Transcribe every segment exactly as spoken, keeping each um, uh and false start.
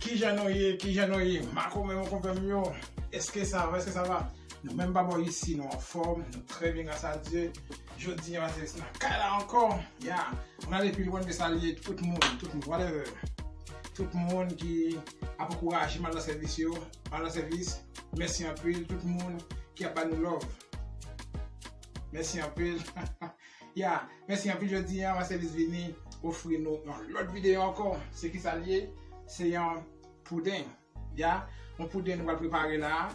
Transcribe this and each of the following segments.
Kijan nou ye? Kijan nou ye? Makomè, makomè m yo. Èske sa va? Èske sa va? Nou menm pa bò isi, nou anfòm, nou trè byen, gras a Dye. Jodi a, se nan kay la ankò. Ya. Ann ale pi lwen, m vle salye tout moun, tout moun, whatever. Tout moun ki ap ankouraje m al nan sèvis yo, al nan sèvis. Mèsi anpil, tout moun ki ap ba nou love. Mèsi anpil. Ya, mèsi anpil. Jodi a, Mastervis vini ofri nou yon lòt videyo ankò. Se kisa l ye? Se yon pouden. Ya, yon pouden nou pral prepare la.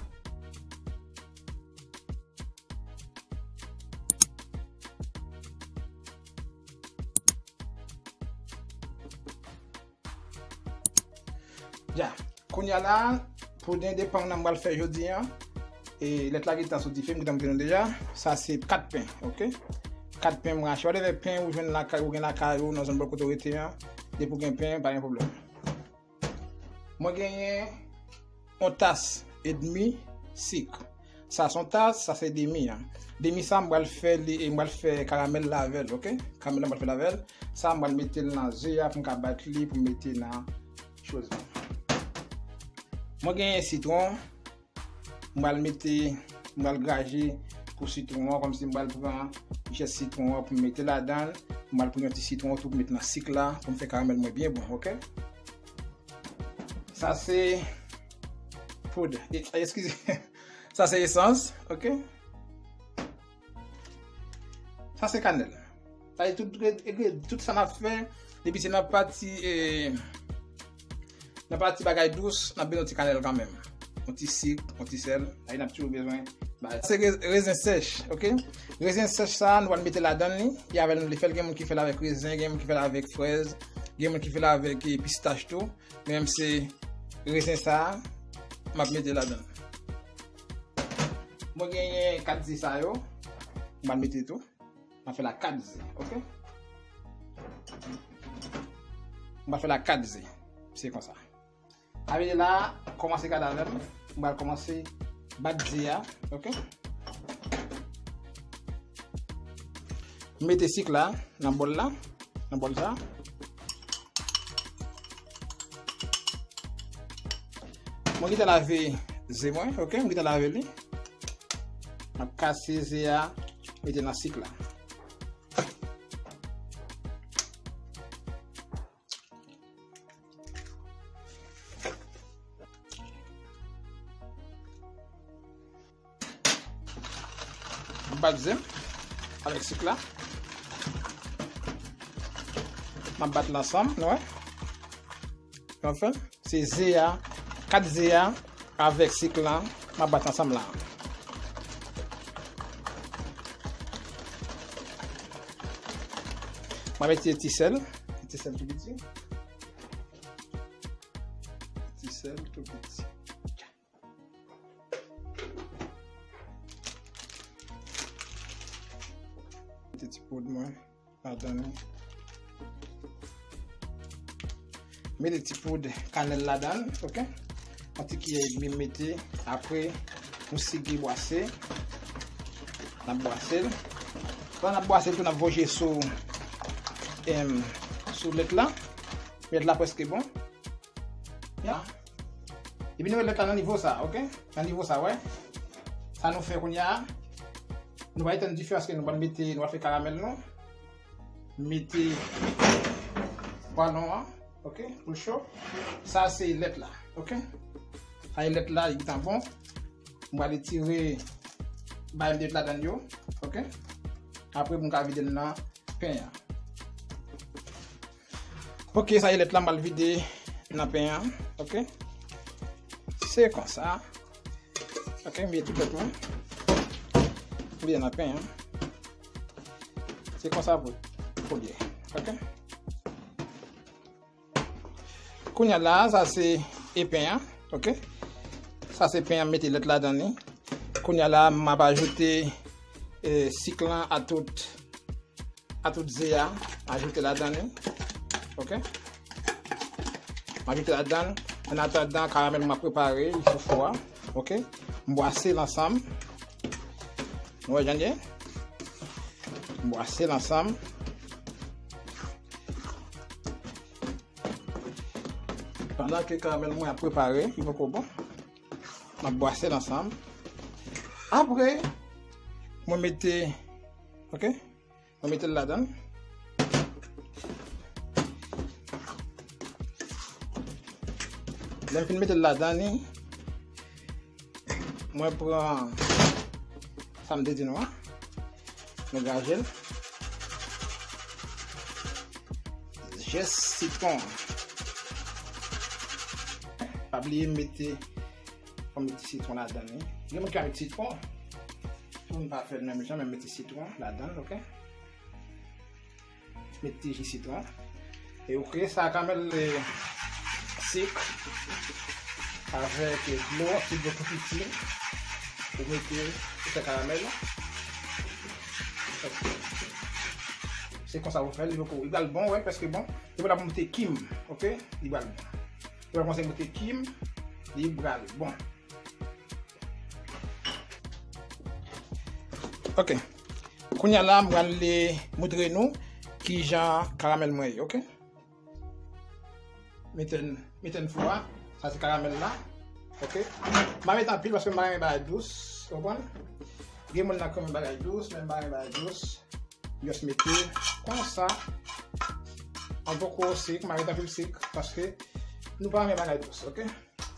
Ya. Kounye a la, pouden de pan nan m pral fè jodi a. E lèt la gentan sou dife, m gentan montre nou deja. Sa se kat pen, oke? Kat pen m rache. Whatever pen ou jwenn lakay, ou gen lakay ou, nan zòn bò kote w rete a. Depi w gen pen, pa gen pwoblèm. Mwen genyen yon tas edmi sik. Sa se yon tas, sa se demi a. Demi sa, m pral fè li, e m pral fè karamèl la avè l, oke? Karamèl la, m pral fè l avè l. Sa, m pral mete l nan ze a pou m ka bat li, pou m mete nan choz la. Mwen genyen sitwon, m pral mete, m pral graje pou sitwon an, kòmsi m pral pran jès sitwon an pou m mete ladan l. M pral pran yon ti sitwon tou pou m mete nan sik la, pou m fè karamèl mwen byen bon, oke? Sa se poud. E, eskize. Sa se esans, oke? Sa se kanèl. Sa se tout, tout sa n ap fè, depi se nan pati, e, nan pati bagay dous, n ap bezwen ti kanèl kanmenm. Yon ti sik, yon ti sèl. Sa n ap toujou bezwen bagay. Se re-, rezen sèch, oke? Rezen sèch sa, nou pral mete ladan li. E avè l, nou vle fè l. Gen moun ki fè l avèk rezen, gen moun ki fè l avèk frèz, gen moun ki fè l avèk, e, pistach tou. Men m se rezen sa a, m ap mete ladan l. Mwen genyen kat ze sa yo, m pral mete tou. M ap fè l a kat ze, oke? M ap fè l a kat ze. Se konsa. Avè la, kòmanse gade avè m. M pral kòmanse bat ze a, oke? M mete sik la nan bòl la, nan bòl sa. Mwen gentan lave ze mwen, oke? Mwen gentan lave li. M ap kase ze a, mete nan sik la. M bat ze m avèk sik la. M ap bat l ansanm, nou wè. Anfen, se ze a, kat ze a avèk sik la, m ap bat ansanm la. M ap mete ti sèl, ti sèl tou piti. Ti sèl tou piti. Mete ti poud mwen ladan li. Mete ti poud kanèl ladan l, oke? Yon ti kiyè edmi m mete. Apre, yon sik bwase. N ap bwase l. Pandan n ap bwase l tou, n ap voye sou, em, sou lèt la. Lèt la prèske bon. Ya. Epi nou met lèt la nan nivo sa, oke? Nan nivo sa, wè. Sa nou fè kounye a, nou va etenn dife paske nou pral mete, nou pral fè karamèl nou. Mete bwalon an, oke, pou l cho. Sa se lèt la, oke? Sa se lèt la, li gentan bon. M pral retire bagay m te met ladan l yo, oke? Apre pou m ka vide l nan pen an. Oke, sa se lèt la, m pral vide nan pen an, oke? Se konsa. Oke, m vide tout lèt mwen. M vide nan pen an. Se konsa pou, pou l ye, oke? Kounye a la, sa se e pen an, oke? Sa se pen an, m mete lèt ladan li. Kounye a la, m ap ajoute, e, sik lan a tout, a tout ze a, ajoute ladan li, oke? M ajoute ladan l. Annatandan, karamèl mwen ap prepare, li sou fou a, oke? M bwase l ansanm. Nou wè jan l ye? M bwase l ansanm. M Pandan ke karamèl mwen ap prepare, li poko bon, m ap bwase l ansanm. Apre, mwen mete, ok, mwen mete l ladan. Lè m fin mete l ladan li, mwen pran sa m te di nou an, mwen graje l. Zès sitwon. Pa bliye mete, fò m mete sitwon ladan li. Gen moun ki pa met sitwon. Tout moun pa fè l menm jan, men mete sitwon ladan, ok? Mete ji sitwon. E ok, sa karamèl, eh, sik avèk dlo, ti dlo tou piti. Ou mete, ou fè karamèl la. Se konsa ou fè l, li poko, li pral bon, wè, paske bon, li pral monte kim, ok? Li pral bon. Li pral kòmanse monte kim, li pral bon. Ok. Kounye a la, m pral montre nou kijan karamèl mwen ye, ok? Mete n, mete n fou a. Sa se karamèl la. Ok? M pa met anpil paske m pa renmen bagay dous, ou konprann? Gen moun nan ki renmen bagay dous, men m pa renmen bagay dous. M just mete konsa. An poko sik, m pa met anpil sik paske nou pa renmen bagay dous, ok?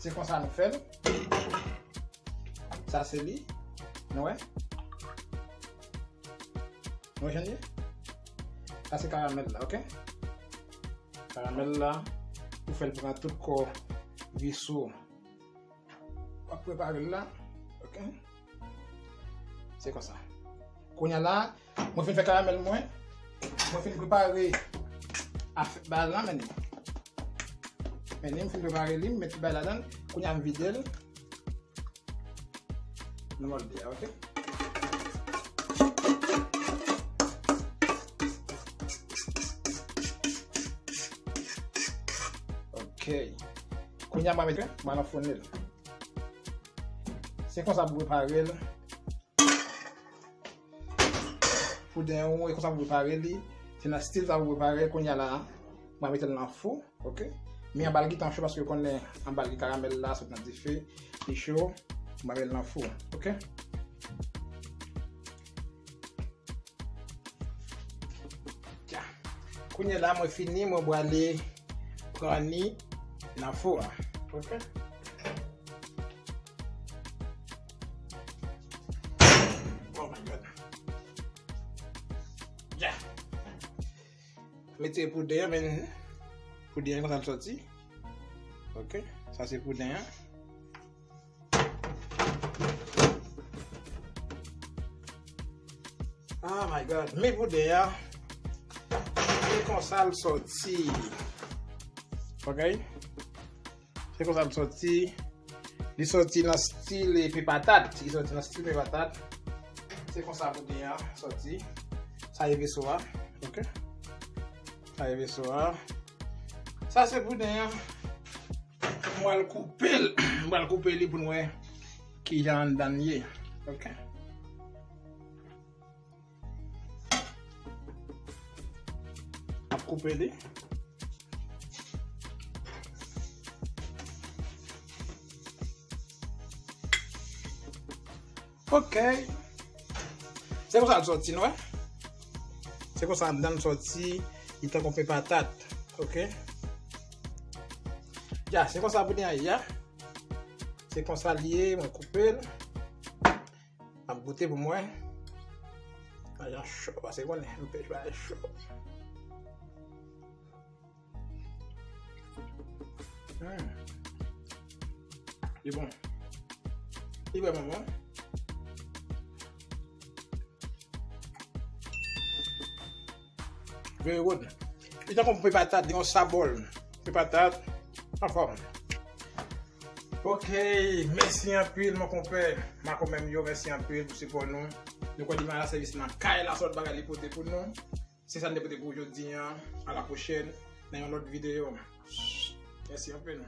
Se konsa nou fè l. Sa se li. Nou wè? Nou wè jan l ye? Sa se karamèl la, ok? Karamèl la, ou fè l pran tout kò visou. W ap prepare l la, ok? Se konsa. Kounye a la, mwen fin fè karamèl mwen. Mwen fin prepare afè bagay la, men li. Men li, m fin prepare li, m met tout bagay ladan l. Kounye a m vide l. Nou mòde a, ok? Ok. Kounye a m va mete, m va anfonnen l. Se konsa pou prepare l. Pou den ou, e konsa pou prepare li. Se nan stil sa pou prepare l kounye a la. M va mete l nan fou, ok? Men anba l gentan cho paske ou konnen anba l gen karamèl la, sot nan dife, li cho. M va mete l nan fou, ok? Dja. Kounye a la, mwen fini, mwen prale pran li nan fou a. Ok? Oh my God. Dja. Mete pouden an, men pouden an konsa l soti. Ok, sa se pouden an. Oh my God, men pouden an. Se konsa l soti. Ok? Se konsa l soti. Li soti nan stil, eh, pen patat. Li soti nan stil pen patat. Se konsa pouden an soti. Sa e veso a. Ok? Sa e veso a. Sa se pouden an. Mwen al koupe l. Mwen al koupe li pou n wè kijan anndan l ye. Ok? Ap koupe li. Ok. Se konsa l soti, nou wè? Se konsa anndan l soti, li tankou pen patat. Ok? Ya, se konsa pouden an ye, ya. Se konsa l ye, mwen koupe l. M ap goute pou mwen. Bagay an cho, paske konnen m pèch bagay cho. Hmm. Li bon. Li vrèman bon. Very good. Li tankou pen patat, li yon sabòl. Pen patat, anfòm. Ok, mèsi anpil, mon konpè. Makomè m yo, mèsi anpil pou sipò nou. Nou kwè Diman Lasèvis nan kay la, sòt bagay li pote pou nou. Se sa n te pote pou jodi an. A la pwochèn, nan yon lòt videyo. Mèsi anpil.